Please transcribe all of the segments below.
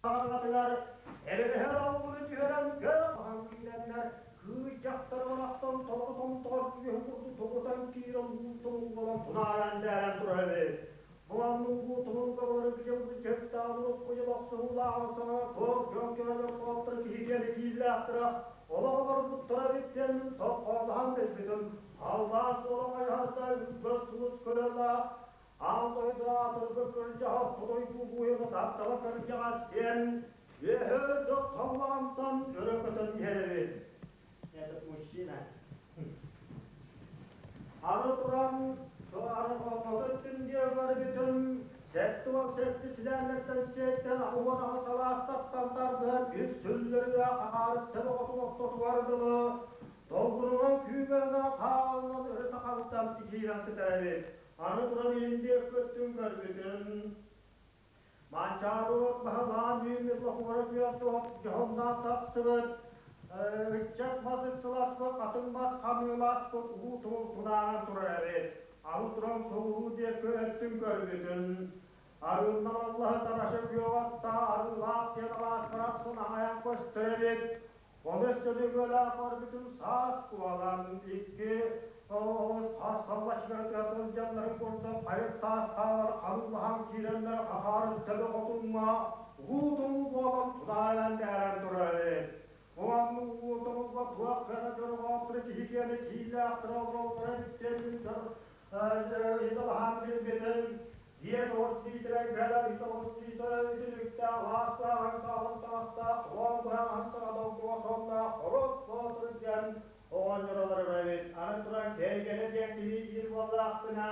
Аҕатыгар эбэбэһэр алгыны түһэрэн көр киирэннэр кыыс дьахтар барахсан толору томтоҕор күөһү курдук тоҕутан киирэн уу тумулланан тунааран дээрэн турар эбит. Бу маннык уу тумулга былыргы дьылгы дьыктаан урукку дьыл охсуһуулааҕын саҕана туох дьон кэлэн хоттор киһи диэни кииллээхтэрэ олох олорбуттара эбит диэн тоххоолоһон билбитим. Халлаан суола хайаһарда үгүс сулус көрөллөөх Аан дойду аатырбыт кырдьаҕас хотойдуу буойуна таптала кырдьаҕас диэн үөһэ үрдүк халлаантан өрө көтөн иһэр эбит. Этот мужчина. Аны туран, өттүн диэҕэр бүтүн 77 силээннэртэн сиэттэн 88 алаастартан тардыһан үс сүллэргэ хахаарыттан оҕотун ортотугар дылы долгунунан күүгэнэ хаалынан өрө тахалтан киирэн сытар эбит. Аны туран илин көттүм көрбүтүм. Манчаарыот баһылаан үүммүт лохуора күөх дьоһуннаах тахсыбыт, ыччат мас ыксыласпыт, хатыҥ мас хамыыласпыт уу тумул тунааран турар эбит. Аны туран соҕуруу диэки өттүн көрбүтүм. Арыыннан аллаһы тараша күөх аттаа арыылаах диэн алаас барахсан аҥайан көстөр эбит. Ону өссө бөгүөлээх барбытым саас буолан, икки хас саллаччылары сылдьалларын курдук хайыр таас хаалар харуулаһан киирэннэр хахаарын төбө хотуҥҥа уу-тумул буолан тунааран дээрэн турар эбит. Уонна уу-тумулга туох гына дьорҕооттору киһи киэнэ кииллээхтэрэ олороллоро эбит диэн ыйыталаһан билбитим. 50 литрэ кэлэр 9 литрэ үтүлүктээх лаастааҕын саалын таҥастаах уон быһаҕаһын саҕа долгуга сонноох хоруот боотур диэн оҕонньор олорор эбит. Аны туран кэргэнэ диэн киһи биир буоллаахпына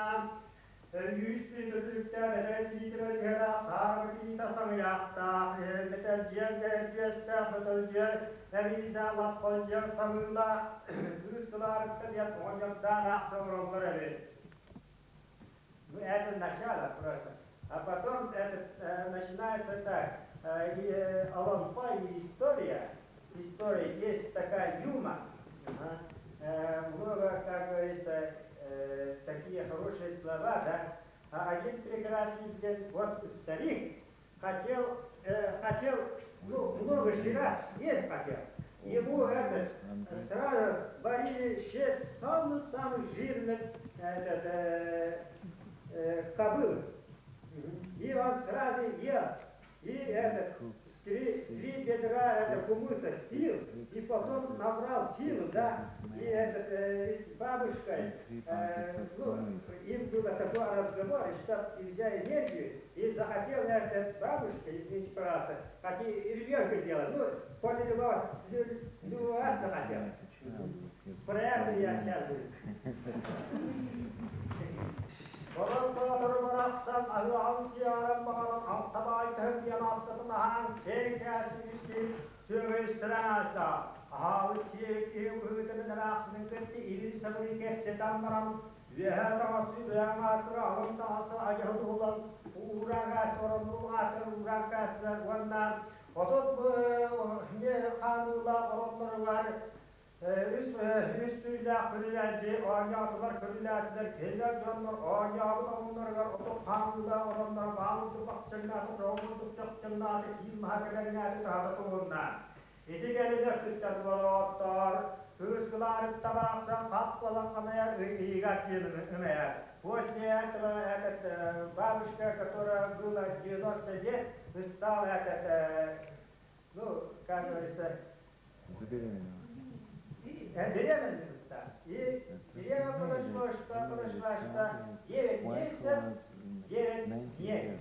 үүс литр үтүлүктээх эдэр киитэ бэргэһэлээх саарба киитэ саҥыйахтаах мэтэлдьиэн кэрдиэстээх мөтөлдьүөн эриидээх лаппалдьыан самыылаах кыыс кылаарыкта диэн оҕонньордоох аахса олороллор эбит. Ну, это начало просто. А потом этот, начинается так. Олонпа и история. История есть такая юма. Ага. Много, как говорится, такие хорошие слова, да. А один прекрасный день, вот старик хотел, ну, много жрать, есть хотел. Ему этот, сразу варили шесть самых-самых жирных этот, кобыл. И он сразу ел. И этот, три ведра это, кумыса пил, и потом набрал силу, да, и этот, с бабушкой, ну, им было такой разговор, и чтобы взять энергию, и захотел этот бабушка, извините, пожалуйста, хотя и ребенка делать, ну, после любого, любого захотел. Про это я сейчас буду. Онон боотуру барахсан аһыаҕын сиаран баҕаран алтабаайтаһын диэн аастатын аһаан сиэн кээсибиттии сүөгэйистэрэн ааста. Аһаабыт сиэбит киһи быһыытын эмээхсинин кытта илин самыы кэпсэтэн баран үөһээ таҥасы үөһээ аатыра алын таҥасы адьаһы туһулан уураа кээс ороннуу аатыр уураа кээсилэр уонна отут хаамыылаах оронноругар Үс түүлээх күрүлээччи оонньоотулар, көрүлээтилэр, кинилэр дьоннор оонньообут омуннарыгар отут хаамыылаах ороннор баал курдук бахчыҥнаата, тоҕо курдук чохчоҥноото, киин маһа кэлэҥнээтэ, таһата туһунна. Ити кэлин өттүттэн болооттор, кыыс кылаарытта барахсан хап буолан ханайар ыйыгар диэн ымайар. После этого этот бабушка, которая была 90 лет, стала этот, ну, как говорится, Забеременела. Беременна стала. И время подошло, что 9 месяцев, 9 дней.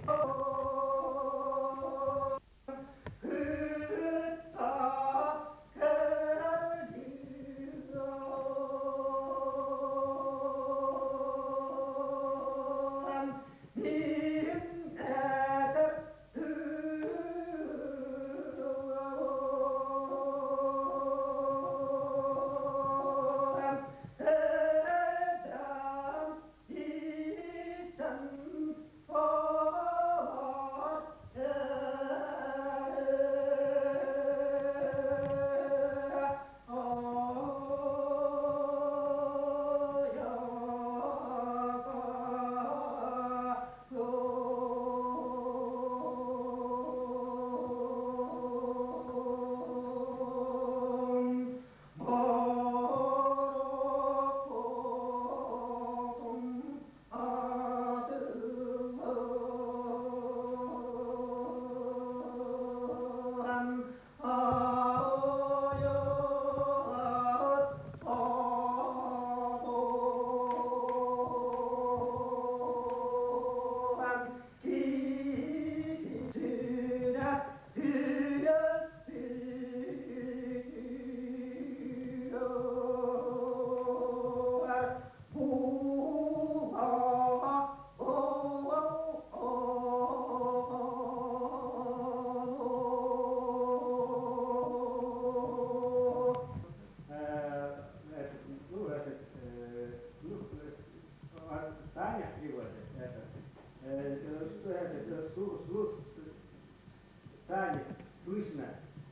словами слышно.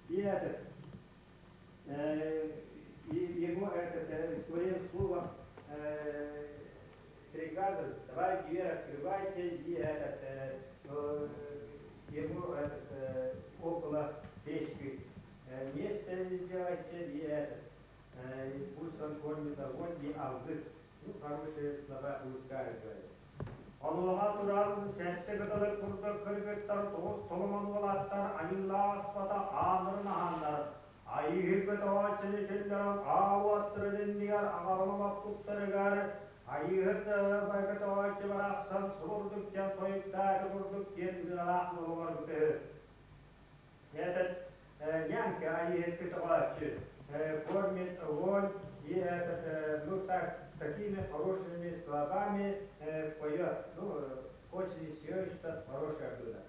И этот, и ему этот, своим словом приказывает, давай дверь открывайте, и этот, ему этот, около печки место сделайте, и этот, пусть он кормит огонь и алгыс. Ну, хорошие слова высказывает. Онуоха туран сэттэ кыталык курдук кыргыттар тоҕус толомон уолаттар айыллааспатах ааннарын аһаннар, Айыыһыт көтөҕөөччүнү киллэрэн аал уоттарын иннигэр аҕалан олохпуттарыгар Айыыһыт көтөҕөөччү барахсан субурдук диэн тойуктааты курдук диэн ырыалаах олоҥорбут үһү. Этот нянька Айыыһыт көтөҕөөччү кормит огонь и этот, ну так, такими хорошими словами поет. Ну, очень все хорошее было.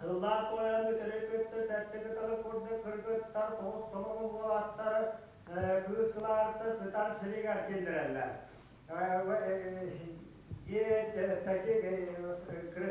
Ыллаан туойан бүтэрэ кытта сэттэ кыталы курдук кыргыттар тоҕус толомон уолаттар кыыс кылаарта сытар сиригэр киллэрэллэр. Таких красивых.